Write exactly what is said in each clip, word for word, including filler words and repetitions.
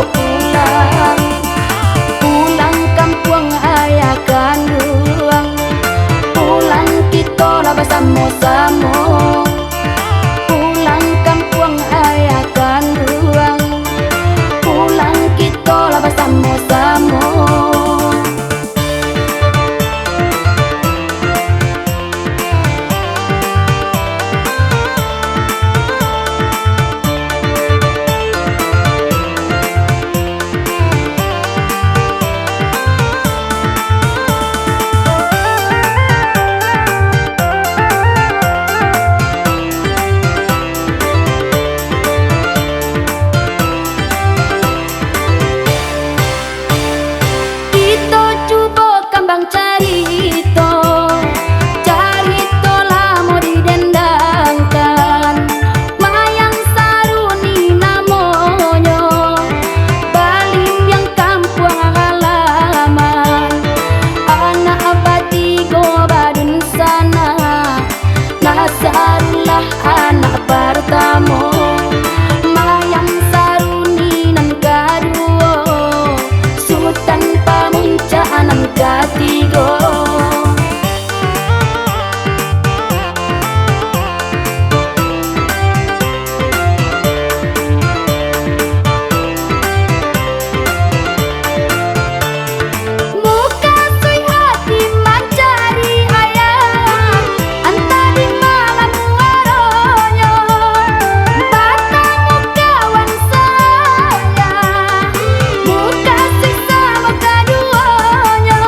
Pulang, pulang kampuang ayah kanduang. Pulang kito lah basamo-samo. Pulang kampuang ayah kanduang. Pulang kito lah basamo-samo. Kito cubo kambang carito, carito lamo didendangkan. Wayang Saruni namonyo, balimbiang kampuang halaman. Anak batigo badunsanak, Nasarullah anak partamo, Mayang Saruni nan kaduo, Sutan Pamuncak nan katigo. Mukasuik hati mancari ayah, antah di ma muaronyo. Batamu kawan saya, mukasuik samo kaduonyo.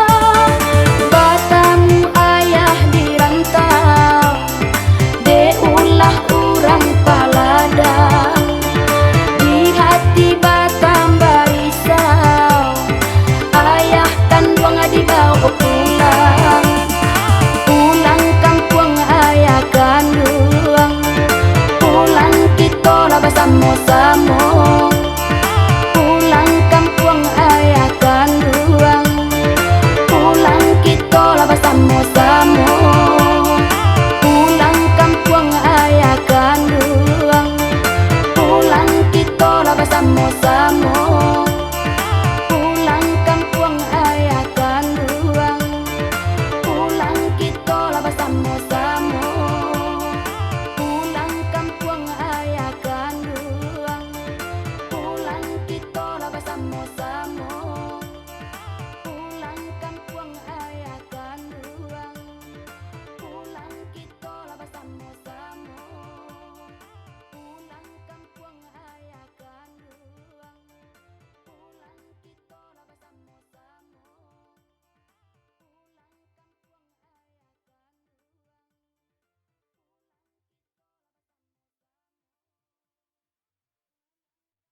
Batamu ayah di rantau. Dek ulah urang paladang, di hati batambah risau. Ayah kanduang dibaok pulang, pulang kampuang ayah kanduang. Pulang kito lah basamo-samo. Pulang kampuang ayah kanduang. Pulang kito lah basamo-samo. Pulang kampuang ayah kanduang. Pulang kito lah basamo-samo.